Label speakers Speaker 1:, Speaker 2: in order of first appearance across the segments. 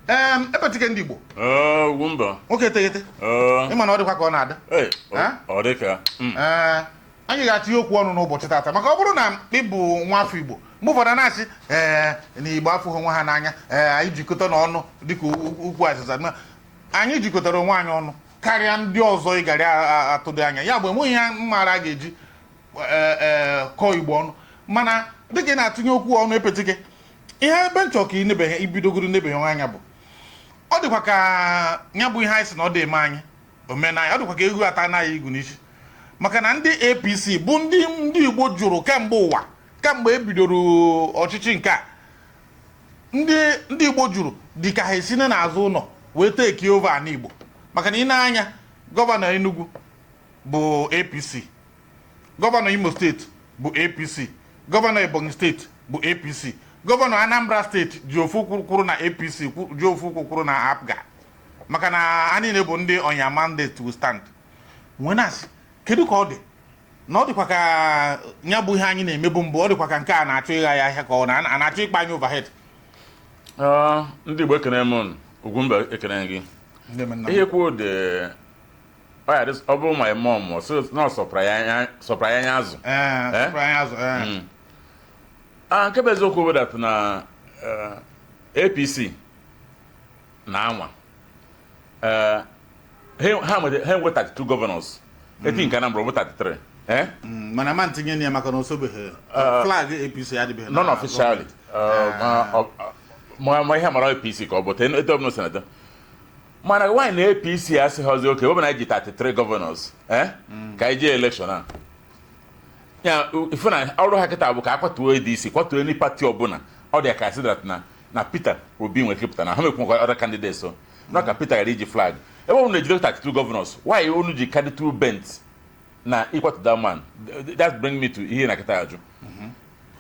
Speaker 1: Epetike ndị Igbo.
Speaker 2: Ugwumba.
Speaker 1: Nwoke eteghete. Ịma na ọ dịkwa ka ọ na-ada.
Speaker 2: Ee, ọ dịka.
Speaker 1: Ee, anyị ga-atinye okwu ọnụ n'ụbọchị tata, maka ọ bụrụ na ị bụ nwa afọ Igbo, mgbe ụfọdụ na-asị ee na Igbo afụghị onwe ha n'anya. Ee, anyị jikọta n'ọnụ dịka ukwu azịza. Na anyị jikọtara onwe anyị ọnụ karịa ndị ọzọ ị gara atụdo anya ya bụ enweghị ihe mara a ga-eji ee, ee, kọọ Igbo ọnụ. Mana dịka ị na-atụnye okwu ọnụ, Epetike, ihe ebe nchọ ka ị nebeghị ibidogoro nebeghị anya bụ ọ dịkwa ka ya bụ ihe anyị sị na ọ dị eme anyị omenanya, ọ dịkwa ka egwu ata anaghị igu n'isi, maka na ndị APC bụ ndị Igbo jụrụ kemgbe ụwa, kemgbe e bidoro ọchịchị nke a. Ndị Igbo jụrụ dị ka ha esi n'azụ ụlọ wee take over ana Igbo, maka na ị na-anya, gọvanọ Enugu bụ APC, gọvanọ Imo Steeti bụ APC, gọvanọ Ebonyi Steeti bụ APC, gọvanọ Anambra Steeti ji ofu ụkwụ kwụrụ na APC, ji ofu ụkwụ kwụrụ na APGA, maka na ha niile bụ ndị on your mandate will stand. Nwee na-asị, kedu ka ọ dị na ọ dịkwa ka ya bụ ihe anyị na-emebu mbụ, ọ dịkwa ka nke a na-achọ ịgha ya ahịa, ka ọ na a na-achọ ịkpa anyị overhead?
Speaker 2: Ndị Igbo, ekene m unu. Ugwumba, ekene gị. Ihe kwuo dị ọ ya ọ bụrụ my mom ọ sị na ọ sọpụrụ ya anya azụ.
Speaker 1: Ee,
Speaker 2: Eh?
Speaker 1: sọpụrụ anyị azụ, ee.
Speaker 2: Nke bụ eziokwu bụ that na APC na-anwa. Ha nwe 32 governors, eti nke Anambra bụ 33, eh?
Speaker 1: Mana ma ntinye ya maka na o sobeghị flag APC adịbeghị na
Speaker 2: Non officially. Ma ihe mara APC ka ọ bụ etu ọbụla senata, mana nwaanyị na APC asịghịzi oke ọ bụ na anyị ji 33 governors, eh? Ka anyị jee election a ya ifu na ọrụ ha kịta bụ ka a kwatuo ADC, kwatuo any party ọbụla. Ọ dị ka asị that na Peter Obi nwere ike pụta na ha mekwukwa other candidates, so na ka Peter ghara iji flag ebe ọ bụ na ejide 32 governors. Why unu ji carry two bent na ịkwatu that man? That bring me to ihe na kịta ajụ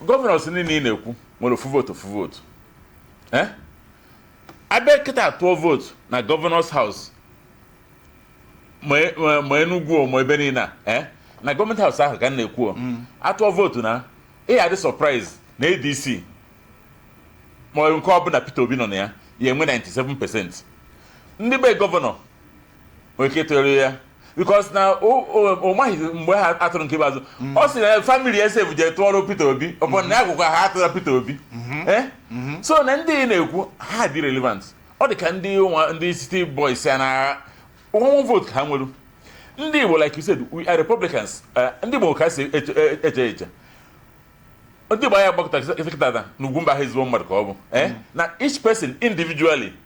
Speaker 2: governors niile ị na-ekwu nwere ofu vote, ofu vote, eh? Abịa kịta tụọ vote na governors house, ma Enugu o, ma ebe niile a, eh? Na government house ahụ ka m na-ekwu o. Atụọ vote na ị adị surprise na ADC ma ọ nke ọbụla Peter Obi nọ na ya, ya enwe 97%. Ndị be gọvanọ nwere ike ịtụgharị ya, because na o maghị mgbe ha atụrụ nke ikpeazụ, ọ sị na family ya sef jee tụọrọ Peter Obi, ọ bụ na ya gwụkwa ha atụra Peter Obi, eh? So na ndị ị na-ekwu ha dị relevant, ọ dị ka ndị nwa ndị city boys ya na one vote ka ha nwere. Ndị Igbo, like you said, we are Republicans. Ndị Igbo ka si eche eche. Ndị Igbo anyị agbakọta kịta na Ugwumba ha ezigbo mmadụ ka ọ bụ, eh? Na each person individually.